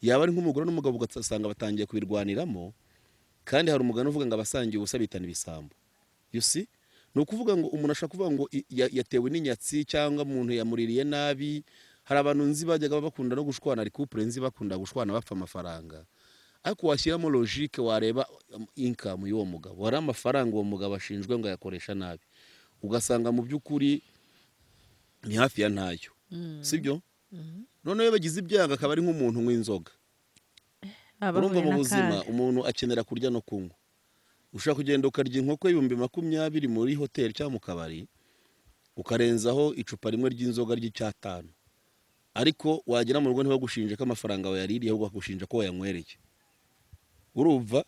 Yaba ari nk'umugore n'umugabo, ugasanga batangiye kubirwaniramo, kandi hari umugani uvuga ngo abasangiye ubusa bitana ibisambo. You see, ni ukuvuga ngo umuntu ashobora kuvuga ngo yatewe n'inyatsi cyangwa umuntu yamuririye nabi. Hari abantu nzi bajyaga bakunda no gushwana, ari couple nzi bakunda gushwana bapfa amafaranga, ariko washyiramo logique, wareba income y'uwo mugabo, hari amafaranga uwo mugabo ashinjwe ngo ayakoresha nabi, ugasanga mu by'ukuri ni hafi ya ntayo, sibyo? Noneho iyo bagize ibyago akaba ari nk'umuntu unywa inzoga, urumva mu buzima umuntu akenera kurya no kunywa. Ushobora kugenda ukarya inkoko 20,000 muri hoteli cyangwa mu kabari, ukarenzaho icupa rimwe ry'inzoga ry'icyatanu, ariko wagera mu rugo ntibagushinje ko amafaranga wayaririye, ahubwo bakagushinja ko wayanywereye. Urumva?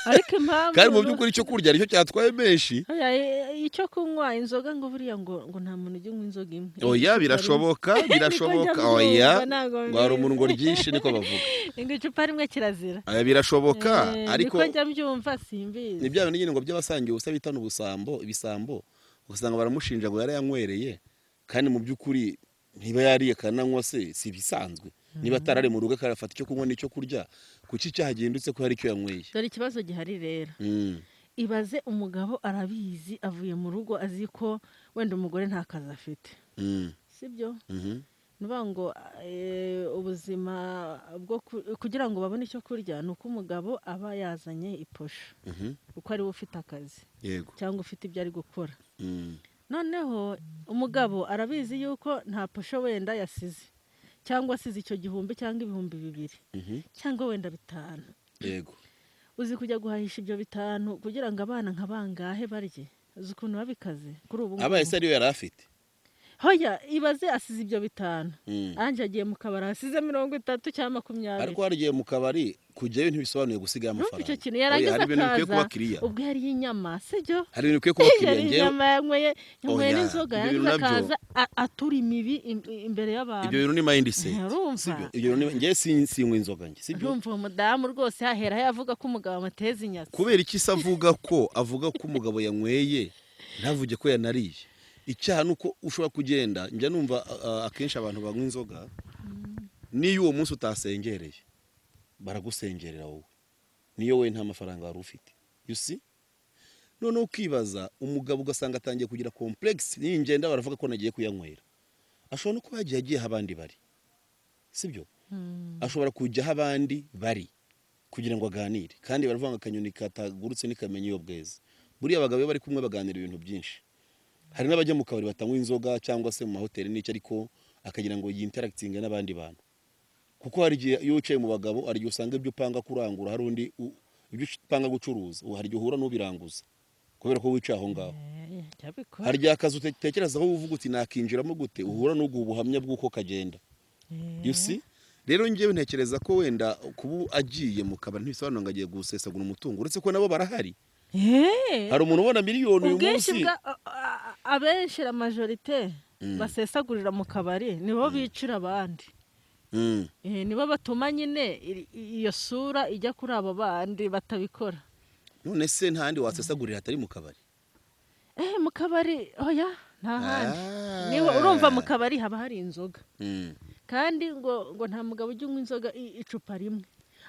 Ariko impamvu Kandi mu by'ukuri icyo kurya nicyo cyatwaye menshi. Oya, icyo kunywa inzoga, ngo buriya ngo nta muntu ujya unywa inzoga imwe. Oya, birashoboka, birashoboka. Niko njya Oya, mbyumva, ntabwo ngo hari umuntu ngo mbizi. ryinshi, niko bavuga. Ngo icupa rimwe kirazira. Aya, birashoboka. Ariko Niko njya mbyumva, simbizi. Ni bya bindi nyine ngo by'abasangiye ubusa bitana ubusambo, ibisambo. Ugasanga baramushinja ngo yarayanywereye, kandi mu by'ukuri niba yariye akananywa se si ibisanzwe? Niba atarari mu rugo akafata icyo kunywa n'icyo kurya, kuki icyaha gihindutse ko hari icyo yanyweye? Dore ikibazo gihari rero. Ibaze, umugabo arabizi, avuye mu rugo azi ko wenda umugore nta kazi afite, sibyo? Mhm. Ni ukuvuga ngo ubuzima bwo kugira ngo babone icyo kurya ni uko umugabo aba yazanye iposho, kuko ariwe ufite akazi cyangwa ufite ibyo ari gukora. Noneho umugabo arabizi yuko nta posho wenda yasize, cyangwa asize icyo gihumbi cyangwa 2000 cyangwa wenda 5. Uzi kujya guhahisha ibyo 5 kugira ngo abana nka bangahe barye? Uzi ukuntu babikaze kuri ubu Abaye ngubu? se ariyo yari afite? Hoya, ibaze asize ibyo 5, anjye agiye mu kabari asize 30 cyangwa 20. Ariko warigiye mu kabari, kujyayo ntibisobanuye gusigayo Numva amafaranga. icyo kintu. Oya, Yarangiza hari ibintu bikwiye kuba akaza, kiriya. ubwo yariye inyama, sibyo? Hari ibintu bikwiye kuba kiriya. Yariye Njyewe inyama, yanyweye Oya, n'inzoga, ibyo bintu yarangiza nabyo- akaza atura imibi imbere y'abantu. Ibyo bintu ni mindset. Urumva? Sibyo? Ibyo bintu njyewe sinywa inzoga njye, sibyo? Urumva uwo mudamu rwose yahera yavuga ko umugabo amuteza inyatsi. Kubera iki se avuga ko umugabo yanyweye, ntavuge ko yanariye? Icyaha ni uko ushobora kugenda, njya numva akenshi abantu banywa inzoga, niyo uwo munsi utasengereye baragusengerera wowe, niyo wowe nta mafaranga wari ufite, you see? Noneho ukibaza umugabo, ugasanga atangiye kugira complexe: ningenda baravuga ko nagiye kuyanywera. Ashobora no kuba yagiye agiye aho abandi bari, sibyo? Ashobora kujya aho abandi bari kugira ngo aganire, kandi baravuga ngo akanyoni katagurutse ntikamenya iyo bweze. Buriya abagabo iyo bari kumwe baganira ibintu byinshi. Hari n'abajya mu kabari batanywa inzoga cyangwa se mu mahoteli n'icyo, ariko akagira ngo yinteractinge n'abandi bantu, kuko hari igihe iyo wicaye mu bagabo, hari igihe usanga ibyo upanga kurangura, hari undi ibyo upanga gucuruza, hari igihe uhura n'ubiranguza kubera ko wicaye aho ngaho. Cyabikora. Hari igihe akazi utekerezaho uvuga uti nakinjiramo gute, uhura n'uguha ubuhamya bw'uko kagenda, you see? Rero njyewe ntekereza ko wenda kuba agiye mu kabari ntibisobanura ngo agiye gusesagura umutungo, uretse ko nabo barahari. Hari umuntu ubona miliyoni uyu Ubwinshi munsi. bwa abenshi, la majorité basesagurira mu kabari nibo bicira abandi. Nibo batuma nyine iyo sura ijya kuri abo bandi batabikora. None se nta handi wasesagurira hatari mu kabari? Mu kabari, oya, nta handi. Ah. Niba urumva mu kabari haba hari inzoga, kandi ngo nta mugabo ujya unywa inzoga icupa rimwe,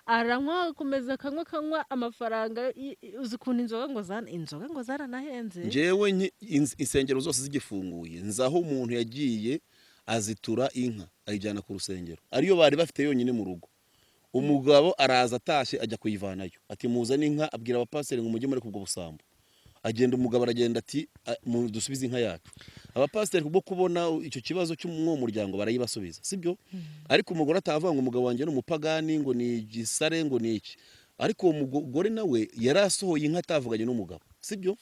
aranywa akomeza akanywa akanywa amafaranga uzi ukuntu inzoga ngo zaranahenze. Njyewe insengero zose zigifunguye, nzi aho umuntu yagiye azitura inka ayijyana ku rusengero, ariyo bari bafite yonyine mu rugo. Umugabo araza atashye ajya kuyivanayo, ati muzane inka, abwira abapasiteri ngo mujye muri kubwo busambo. Agenda, umugabo aragenda ati dusubize inka yacu." Abapasiteri kubwo kubona icyo kibazo cy'umwo muryango barayibasubiza, sibyo? Ariko umugore atavuga ngo umugabo wanjye ni umupagani, ngo ni igisare, ngo ni iki. Ariko uwo mugore nawe yari asohoye inka atavuganye n'umugabo, sibyo?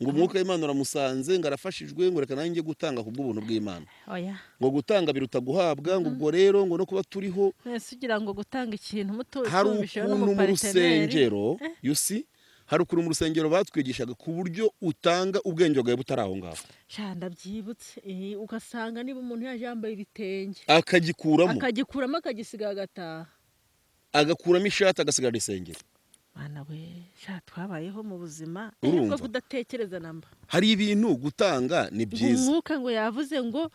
Ngo umwuka w'Imana uramusanze, ngo arafashijwe, ngo reka nanjye njye gutanga kubw'ubuntu bw'Imana. Oya. Ngo gutanga biruta guhabwa, ngo ubwo rero ngo no kuba turiho. Mwese ugira ngo gutanga ikintu muto Hari utumvisheho ukuntu mu n'umupartner. rusengero, you see, hari ukuntu mu rusengero batwigishaga ku buryo utanga ubwenge bwawe butari aho ngaho. Sha, ndabyibutse. Ugasanga niba umuntu yaje yambaye ibitenge, Akagikuramo. akagikuramo, akagisiga, agataha. Agakuramo ishati, agasigarana isengeri. Mana we, sha, twabayeho mu buzima Urumva? bwo kudatekereza namba. Hari ibintu gutanga ni Ngo byiza. umwuka ngo yavuze ngo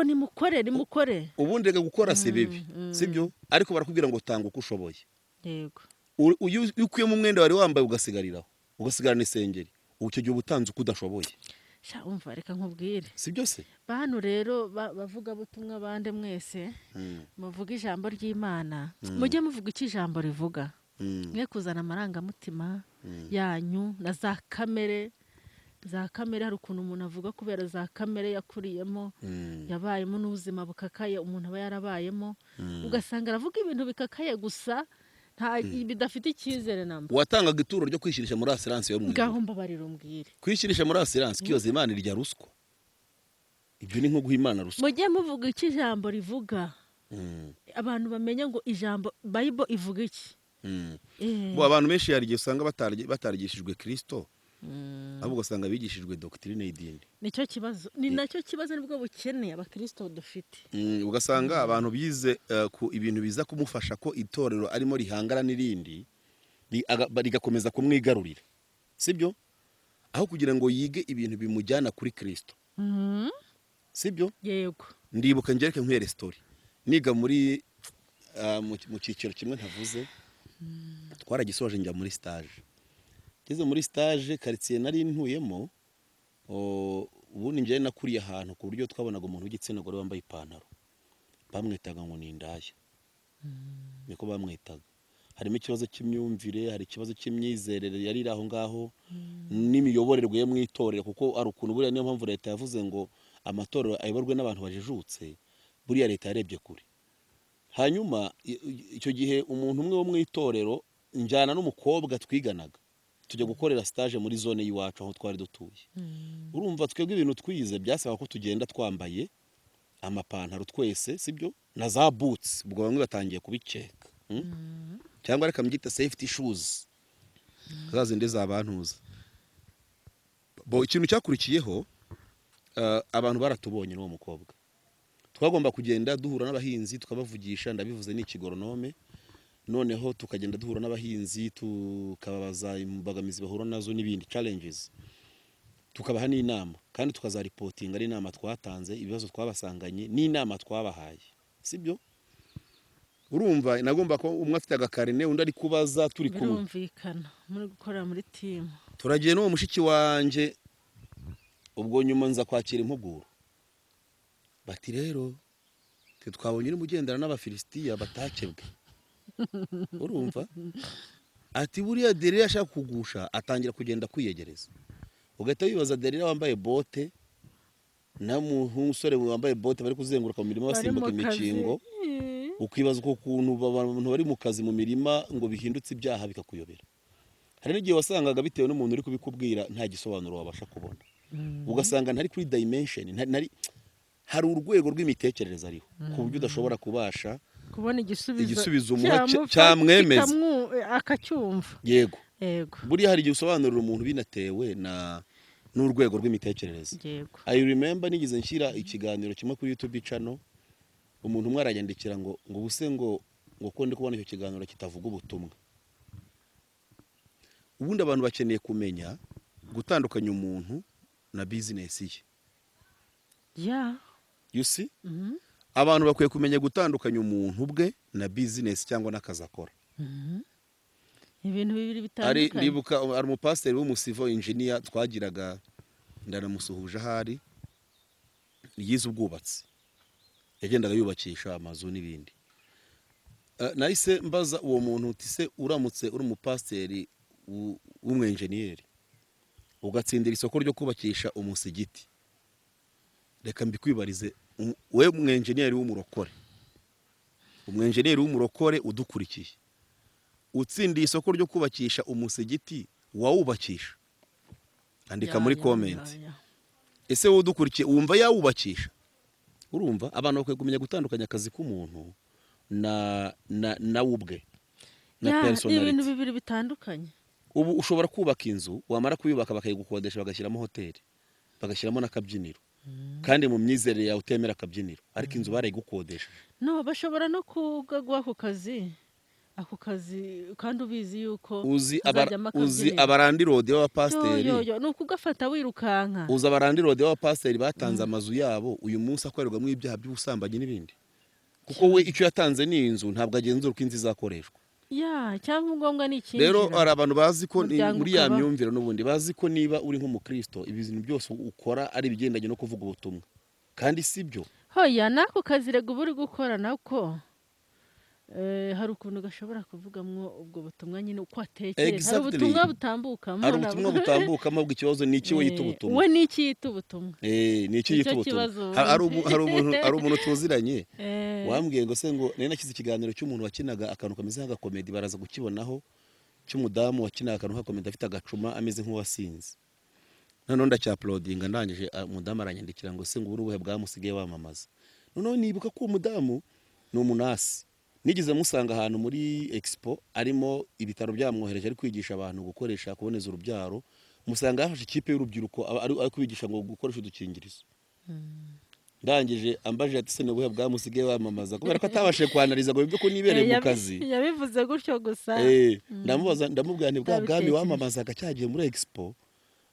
nimukore, nimukore. Ubundi reka, gukora si bibi, sibyo? Ariko barakubwira ngo tanga uko ushoboye. Iyo ukuyemo umwenda wari wambaye ugasigariraho, ugasigarana isengeri, ubu icyo gihe uba utanze uko udashoboye. Sha, umva, reka nkubwire. Si byo se? Bantu rero bavuga butumwa bande mwese muvuga ijambo ry'Imana, mujye muvuga icyo ijambo rivuga, mwe kuzana amarangamutima yanyu na za kamere, za kamere. Hari ukuntu umuntu avuga kubera za kamere yakuriyemo, yabayemo n'ubuzima bukakaye umuntu aba yarabayemo, ugasanga aravuga ibintu bikakaye gusa, nta bidafite icyizere namba. Watangaga ituro ryo kwishyirisha muri assurance yo mu ijuru. Ngaho mbabarira umbwire. Kwishyirisha muri assurance, kiyoza Imana irya ruswa, ibyo ni nko guha Imana ruswa. Mujye muvuga icyo ijambo rivuga, abantu bamenye ngo ijambo Bible ivuga iki. Bo abantu benshi hari igihe usanga batarigishijwe Kirisito, ahubwo ugasanga bigishijwe doctrine y'idini. Nicyo kibazo, ni nacyo kibazo, nibwo bukene abakirisito dufite. Ugasanga abantu bize ku ibintu biza kumufasha ko itorero arimo rihangana n'irindi, rigakomeza kumwigarurira, sibyo? Aho kugira ngo yige ibintu bimujyana kuri Kirisito, sibyo? Yego. Ndibuka, ngereke nkwere story, niga muri mu cyiciro kimwe ntavuze, twaragisoje njya muri stage. Ngeze muri stage, karitsiye nari ntuyemo, ubundi njyewe nakuriye ahantu ku buryo twabonaga umuntu w'igitsina gore wambaye ipantaro bamwitaga ngo ni indaya, niko bamwitaga. Harimo ikibazo cy'imyumvire, hari ikibazo cy'imyizerere yari iri aho ngaho n'imiyoborerwe yo mu itorero, kuko ari ukuntu buriya niyo mpamvu leta yavuze ngo amatorero ayoborwe n'abantu bajijutse. Buriya leta yarebye kure. Hanyuma icyo gihe umuntu umwe wo mu itorero, njyana n'umukobwa twiganaga, tujya gukorera stage muri zone y'iwacu aho twari dutuye. Urumva twebwe ibintu twize byasaba ko tugenda twambaye amapantaro twese, sibyo, na za boots. Ubwo bamwe batangiye kubikeka, Cyangwa reka mbyita safety shoes, za zindi zabantuza bo. Ikintu cyakurikiyeho, abantu baratubonye n'uwo mukobwa. Twagomba kugenda duhura n'abahinzi tukabavugisha, ndabivuze ni ikigoronome. Noneho tukagenda duhura n'abahinzi, tukababaza imbogamizi bahura nazo n'ibindi challenges, tukabaha n'inama, kandi tukazaripotinga ari inama twatanze, ibibazo twabasanganye n'inama twabahaye, sibyo? Urumva nagomba ko umwe afite agakarine, undi ari kubaza, turi kumwe. Birumvikana, muri gukorera muri team. Turagiye n'uwo mushiki wanjye. Ubwo nyuma nza kwakira impuguro, bati: "Rero twe twabonye urimo ugendana n'Abafilisitiya batakebwe." Urumva ati buriya Derira ashaka kugusha, atangira kugenda kwiyegereza. Ugahita wibaza Derira wambaye bote n'umusore wambaye bote bari kuzenguruka mu mirima Bari mu basimbuka kazi. imikingo. Ukibaza uko kuntu abantu bari mu kazi mu mirima ngo bihindutse ibyaha, bikakuyobera. Hari n'igihe wasangaga bitewe n'umuntu uri kubikubwira nta gisobanuro wabasha kubona, ugasanga ntari kuri dimension, hari urwego rw'imitekerereze ariho ku buryo udashobora kubasha kubona igisubizo igisubizo umuha cyamwemeza. Akacyumva. Yego. Yego. Buriya hari igihe usobanurira umuntu binatewe na n'urwego rw'imitekerereze. I remember nigeze nshyira ikiganiro kimwe kuri YouTube channel, umuntu umwe aranyandikira ngo ubuse ngo ko ndi kubona icyo kiganiro kitavuga ubutumwa. Ubundi abantu bakeneye kumenya gutandukanya umuntu na business ye. You see, abantu bakwiye kumenya gutandukanya umuntu ubwe na business cyangwa n'akazi akora. Ibintu bibiri Ari bitandukanye. Ndibuka ari umupasiteri w'umu civil engineer twagiraga, ndanamusuhuje ahari, yize ubwubatsi, yagendaga yubakisha amazu n'ibindi. Nahise mbaza uwo muntu uti: "Se uramutse uri umupasiteri w'umwenjeniyeri ugatsindira isoko ryo kubakisha umusigiti?" Reka mbikwibarize, we mwenjeniyeri w'umurokore, umwenjeniyeri w'umurokore udukurikiye, utsindiye isoko ryo kubakisha umusigiti, wawubakisha? Andika muri comment. Ese wowe udukurikiye wumva yawubakisha? Urumva abantu bakwiye kumenya gutandukanya akazi k'umuntu na nawe ubwe na Ya, ni ibintu personality. bibiri bitandukanye. Ubu ushobora kubaka inzu, wamara kuyubaka bakayigukodesha, bagashyiramo hoteli, bagashyiramo n'akabyiniro, kandi mu myizerere yawe utemera akabyiniro, ariko inzu barayigukodesheje. No bashobora no kugaguha ako kazi kandi ubizi yuko Uzi hazajyamo uzi akabyiniro. Aba landlord Yo, b'abapasiteri yo, yo, ni ukugafata wirukanka. Uzi aba landlord b'abapasiteri batanze amazu yabo, uyu munsi akorerwamo ibyaha by'ubusambanyi n'ibindi, kuko we icyo yatanze ni inzu, ntabwo agenzura uko inzu izakoreshwa. Ya, cyangwa ni ikinjira. Rero hari abantu bazi ko Umuryango muri ya ukabaho. myumvire n'ubundi bazi ko niba uri nk'umukristo ibintu byose ukora ari ibigendanye no kuvuga ubutumwa, kandi si byo. Hoya, n'ako kazi rega uba uri gukora nako, hari ukuntu gashobora kuvugamwo ubwo butumwa nyine uko atekereza. Hari ubutumwa butambukamo. Hari ubutumwa butambukamo, ahubwo ikibazo ni iki we yita ubutumwa. We ni iki yita ubutumwa? Ni iki yita Nicyo ubutumwa? kibazo ubundi. Hari umuntu tuziranye wambwiye ngo se ngo nari nashyize ikiganiro cy'umuntu wakinaga akantu kameze nk'agakomedi, baraza kukibonaho, cy'umudamu wakinaga akantu k'agakomedi afite agacuma ameze nk'uwasinze. Noneho ndacyauploadinga, ndangije, umudamu aranyandikira ngo: "Se ngo ubu ni ubuhe bwamusigaye wamamaza?" Noneho nibuka ko uwo mudamu ni umu nurse, nigeze musanga ahantu muri expo, arimo ibitaro byamwohereje, ari kwigisha abantu gukoresha kuboneza urubyaro. Musanga yafashe ikipe y'urubyiruko, ari kubigisha ngo gukoresha udukingirizo. Ndangije ambajije ati: "Se ni ubuhe bwamusigaye wamamaza?" Kubera ko atabashije kwanariza ngo yumve ko nibereye mu kazi. Yabivuze gutyo gusa. Ndamubaza, ndamubwira nti: "Bwa bwami Ndabitekereje. wamamazaga cyagiye muri expo."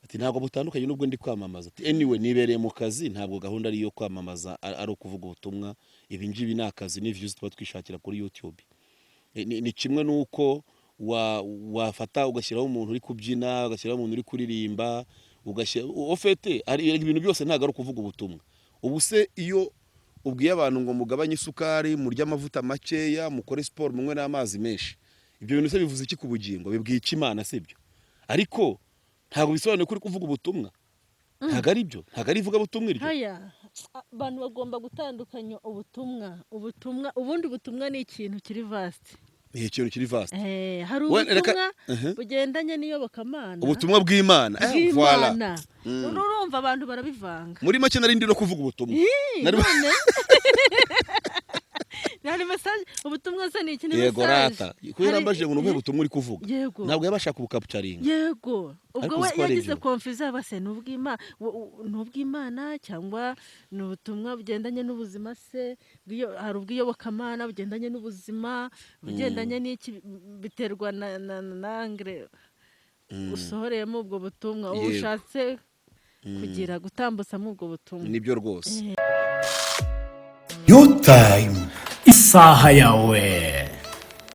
Ati: "Ntabwo butandukanye n'ubwo ndi kwamamaza." Ati: "Anyway, nibereye mu kazi, ntabwo gahunda ari iyo kwamamaza, ari ukuvuga ubutumwa. Ibi ngibi ni akazi, ni views tuba twishakira kuri YouTube." Ni kimwe n'uko Wafata ugashyiraho umuntu uri kubyina, ugashyiraho umuntu uri kuririmba, ugashyira ofete. Hari ibintu byose, ntabwo ari ukuvuga ubutumwa. Ubu se iyo ubwiye abantu ngo mugabanye isukari, murye amavuta makeya, mukore siporo, munywe n'amazi menshi, ibyo bintu se bivuze iki ku bugingo? Bibwiye iki Imana? Sibyo? Ariko ntabwo bisobanuye ko uri kuvuga ubutumwa. Ntabwo ari byo, ntabwo ari ivugabutumwa iryo. Haya, abantu bagomba gutandukanya ubutumwa. Ubutumwa, ubundi ubutumwa ni ikintu kiri vaste. Ni ikintu kiri vaste. Hari reka- ubutumwa bugendanye n'iyobokamana. Ubutumwa bw'Imana, voilà. Bw'Imana. Urumva abantu barabivanga. Muri make nari ndi no kuvuga ubutumwa. None hari message. Ubutumwa se ni iki? Ni Yego. message. Rata kubera ambajije ngo ni ubuhe butumwa uri kuvuga, ntabwo yabasha kubucapturinga. Yego, ubwo Ariko we uzi ko ari yagize ibyo. confusion, base ni ubw'Imana cyangwa ni ubutumwa bugendanye n'ubuzima se? Hari ubw'iyobokamana bugendanye n'ubuzima, bugendanye n'iki, biterwa na angle usohoreyemo ubwo butumwa uba ushatse kugira gutambutsamo ubwo butumwa. Nibyo rwose. Your time. Isaha yawe.